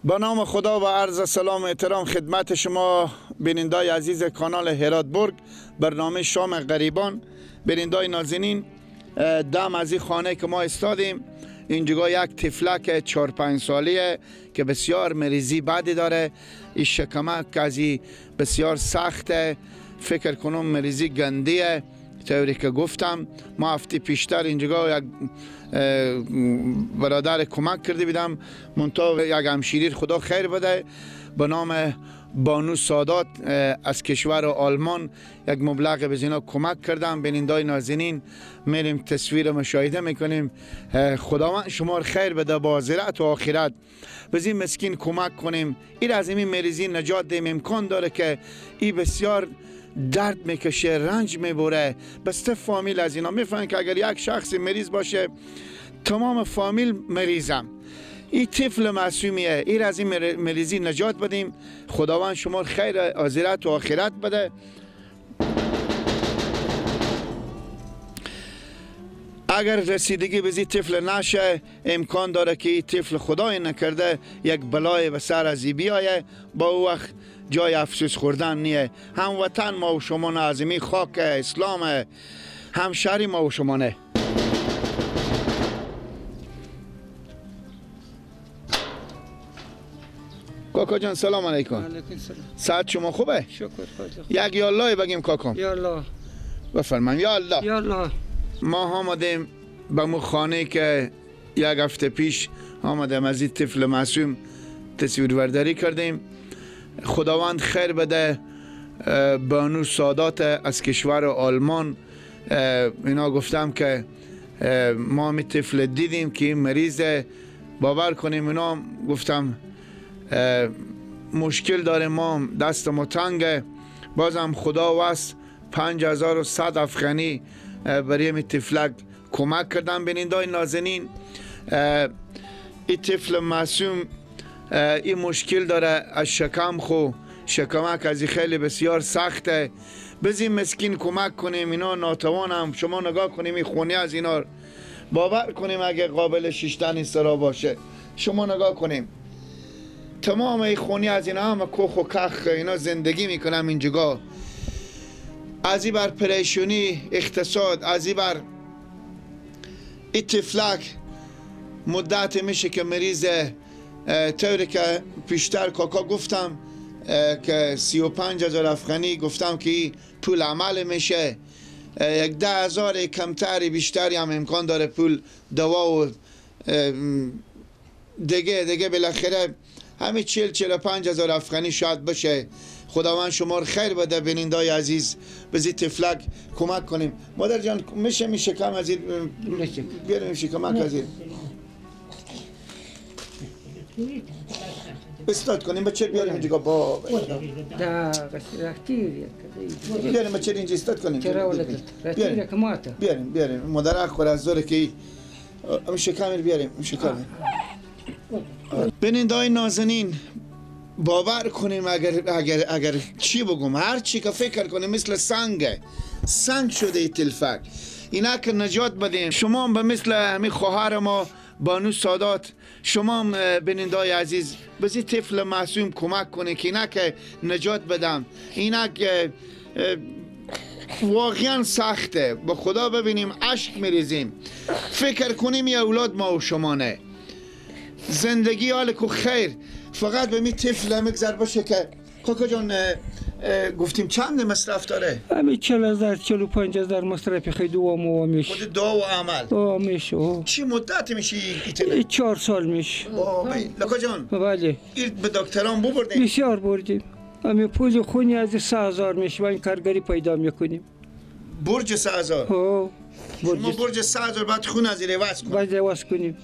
با نام خدا و عرض سلام و احترام خدمت شما بینندای عزیز کانال هرات برگ، برنامه شام غریبان. بینندای نازنین، دم از این خانه که ما استادیم اینجا یک طفلک 4-5 سالیه که بسیار مریضی بدی داره. این شکمک از بسیار سخته، فکر کنم مریضی گندیه. طوری که گفتم ما هفته پیشتر اینجا یک برادر کمک کرده بیدم، منتها یک همشیری خدا خیر بده به نام بانو سادات از کشور آلمان یک مبلغ به اینا کمک کردم. بینندای نازنین میریم تصویر مشاهده میکنیم. خداوند شما خیر بده با آخرت و آخرت. به این مسکین کمک کنیم، این از این مریضی نجات دیم. امکان داره که این بسیار درد میکشه، رنج میبره. بسته فامیل از اینا میفهمن که اگر یک شخص مریض باشه تمام فامیل مریضم. این طفل معصومیه، این از این مریضی نجات بدیم. خداوند شما خیر آخرت و آخرت بده. اگر رسیدگی به این طفل نشه امکان داره که این طفل خدای نکرده یک بلای به سر از این بیایه. با او وقت جای افسوس خوردن نیه. هم وطن ما و شما نه، از این خاک اسلام هم شهری ما و شما نه. کاکا جان سلام علیکم. علیکم سلام. ساعت شما خوبه؟ شکر خدا. یک یالله بگیم کاکا. یالله. بفرمایید. یا الله. یا الله. ما آمدیم به مو خانه که یک هفته پیش آمدیم از این طفل معصوم تصویر برداری کردیم. خداوند خیر بده بانو سادات از کشور آلمان. اینا گفتم که ما می طفل دیدیم که این مریض، باور کنیم اینا گفتم مشکل داره، ما دست ما تنگه. بازم خدا وست 5100 افغانی برای می طفلک کمک کردم. بینندای نازنین، این طفل معصوم این مشکل داره از شکم، خو شکمک از خیلی بسیار سخته. بزیم مسکین کمک کنیم، اینا ناتوانم. شما نگاه کنیم این خونه از اینا باور کنیم اگه قابل شیشتن این سرا باشه. شما نگاه کنیم تمام این خونه از اینا هم کوخ و کخ اینا زندگی میکنم اینجا. از این بر پریشونی اقتصاد، از این بر این طفلک مدت میشه که مریض. طوری که پیشتر کاکا گفتم که 35,000 افغانی گفتم که پول عمل میشه، یک 10,000 کمتری بیشتری هم امکان داره پول دوا و دیگه بالاخره همه 40-45,000 افغانی شاید بشه. خداوند شما رو خیر بده. بینندای عزیز به طفلک کمک کنیم. مادر جان میشه کم از این بیاریم کمک از این استاد کنیم بچه بیاریم اینجا با بیاریم بچه اینجا استاد کنیم. بیاریم بیاریم مادر خور از داره که شکمیر بیاریم شکمیر. بینندای نازنین باور کنیم اگر اگر اگر چی بگم، هر چی که فکر کنیم مثل سنگ سنگ شده ای تلفک. اینا که نجات بدیم. شما هم به مثل همین خواهر ما بانو سادات، شما هم بینندای عزیز به این طفل معصوم کمک کنه که اینا که نجات بدم. اینا که واقعا سخته، با خدا ببینیم اشک میریزیم. فکر کنیم یه اولاد ما و شما نه. زندگی حال کو خیر، فقط به می طفل میگذر باشه که کاکا جان گفتیم چند مصرف داره؟ همین 40,000 45,000 مصرف خیلی دوا موا میشه. خود دوا و عمل. دوا میشه. چی مدت میشه این؟ 4 سال میشه. کاکا جان. بله. این به دکتران ببردیم؟ بسیار بردیم. همین پول خونی از 3,000 میشه و این کارگری پیدا میکنیم. برج 3,000؟ ها. شما برج 3,000 بعد خون از این عوض کنیم. بعد عوض کنیم.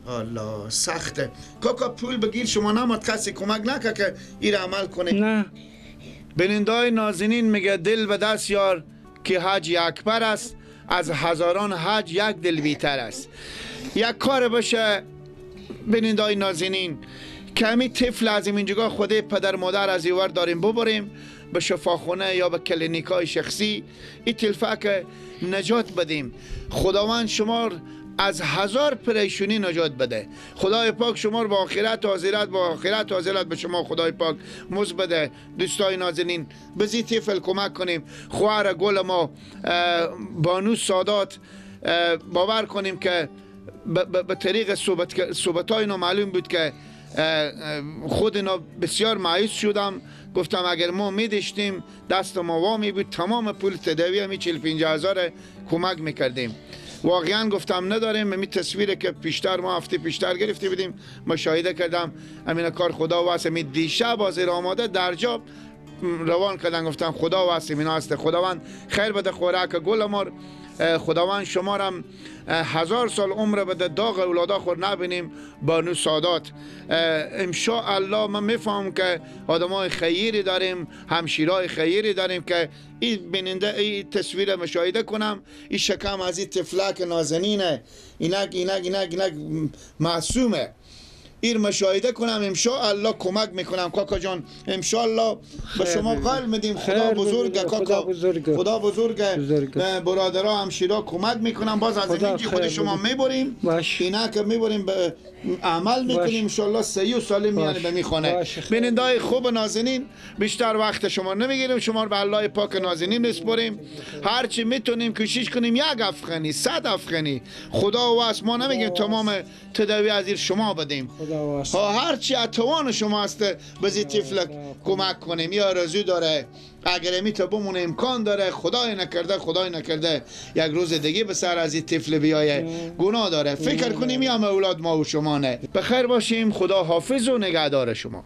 الله سخته. کاکا پول بگیر شما نماد کسی کمک نکه که این عمل کنه. نه. بینندای نازنین میگه دل به دست یار که حج اکبر است، از هزاران حج یک دل بیتر است. یک کار باشه بینندای نازنین کمی طفل از اینجا خود پدر مادر از ایور داریم ببریم به شفاخونه یا به کلینیک های شخصی، این طفلک نجات بدیم. خداوند شما از 1000 پریشونی نجات بده. خدای پاک شما رو با آخرت حاضرت، با آخرت حاضرت به شما خدای پاک مز بده. دوستای نازنین، بزی طفل کمک کنیم. خواهر گل ما بانو سادات، باور کنیم که به طریق صحبت های اینا معلوم بود که خود اینا بسیار مایوس شدم. گفتم اگر ما میداشتیم دست ما وامی بود، تمام پول تداوی همی 40-50 هزار کمک میکردیم. واقعا گفتم نداریم. می تصویر که پیشتر ما هفته پیشتر گرفته بودیم مشاهده کردم، همین کار خدا واسه می دیشب حاضر آماده در جا روان کردن. گفتم خدا واسه اینا هست، خداوند خیر بده خوراک گل ما، خداوند شما رم 1000 سال عمر بده، داغ اولادا خور نبینیم. بانو سادات ان الله من میفهم که آدمای خیری داریم، همشیرای خیری داریم که این بیننده این تصویر مشاهده کنم، این شکم از این طفلک نازنینه، اینک اینک اینک اینک معصومه، این مشاهده کنم ان الله کمک میکنم. کاکا جان ان الله به شما قول میدیم، خدا بزرگه کاکا، خدا بزرگه، برادرها همشیرا کمک میکنم. باز از اینجا خود شما میبریم، اینا که میبریم به عمل میکنیم ان الله صحیح و سالم میانه به میخونه. بینندای خوب نازنین، بیشتر وقت شما نمیگیریم، شما رو به الله پاک نازنین میسپریم. هرچی میتونیم کوشش کنیم، 1 افغانی 100 افغانی خدا واس، ما نمیگیم تمام تداوی از شما بدیم، هرچی توان شما هست بزی طفل کمک کنیم. یا آرزو داره اگر می تا بمونه امکان داره، خدای نکرده خدای نکرده یک روز دیگه به سر از این طفل بیایه گناه داره. فکر کنیم یا اولاد ما و شما نه. بخیر باشیم، خدا حافظ و نگهدار شما.